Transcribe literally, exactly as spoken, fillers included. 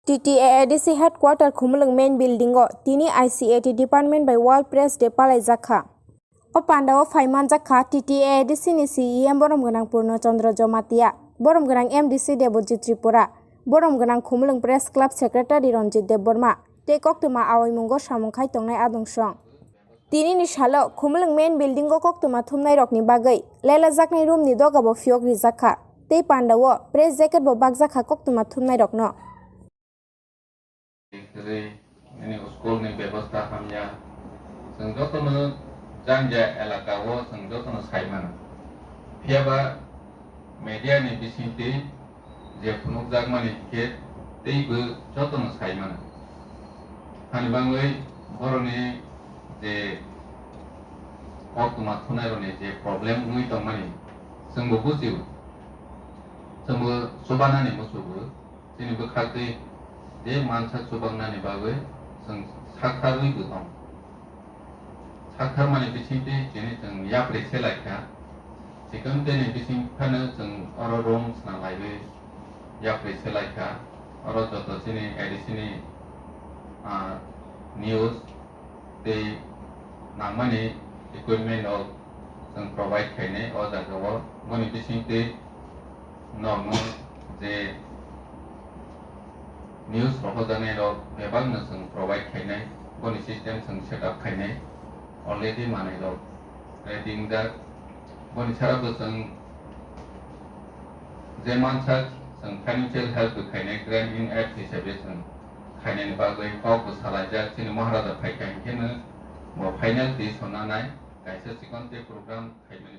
T T A A D C headquarter Khumulwng main building o tini I C A T department bai World Press Day palaijakha. O pandao phaimanjakha T T A A D C ni C E M borom gwnang Purno Chandra Jamatia, borom gwnang M D C Debojit Tripura, borom gwnang Khumulwng Press Club Secretary Ranjit Debbarma tei koktwma awaimungo samung khai tongnai adungsong. Tinini salo Khumulwng main building o koktwma thumnairokni bagwi lelajaknai room ni dogabo phiyok rijakha tei pandao press jacket bo bakjakha koktwma thumnairokno. Kwrwi, nini school ni bebosta hamya. Chwng jotono jang ja elaka o chwng jotono sai mano. Phiya ba media ni bisingtwi je phunukjakmani hinkhe teibo jotono sai mano. Hani bagwi boroni je koktwma thunairokni je problem wngwi tongmani chwngbo bujio. Chwngbo chubanani muchugo. Chini bwkhaktwi je mansa chubangnani bagwi chwng saktharwi bo tong. Saktharmani bisingtwi chini chwng yapri se lai kha. Chikon tei ni bising phano chwng oro room sna laiwi yapri se lai kha. Oro joto chini A D C ni, ah, news tei nangmani equipment rok chwng provide khainai o jaga o. Boni bisingtwi norokno je news rohorjaknai rok bebakno chwng provide khainai, boni system chwng set up khainai, already manai rok ready wngjak. Boni sara bo chwng je mansa chwng financial help bo khainai, grant in aid hisabe chwng khainani bagwi kok bo salaijak. Chini Maharaja phaikha hinkhe no bo final twi sonna nai kaisa chikon tei program khaimani.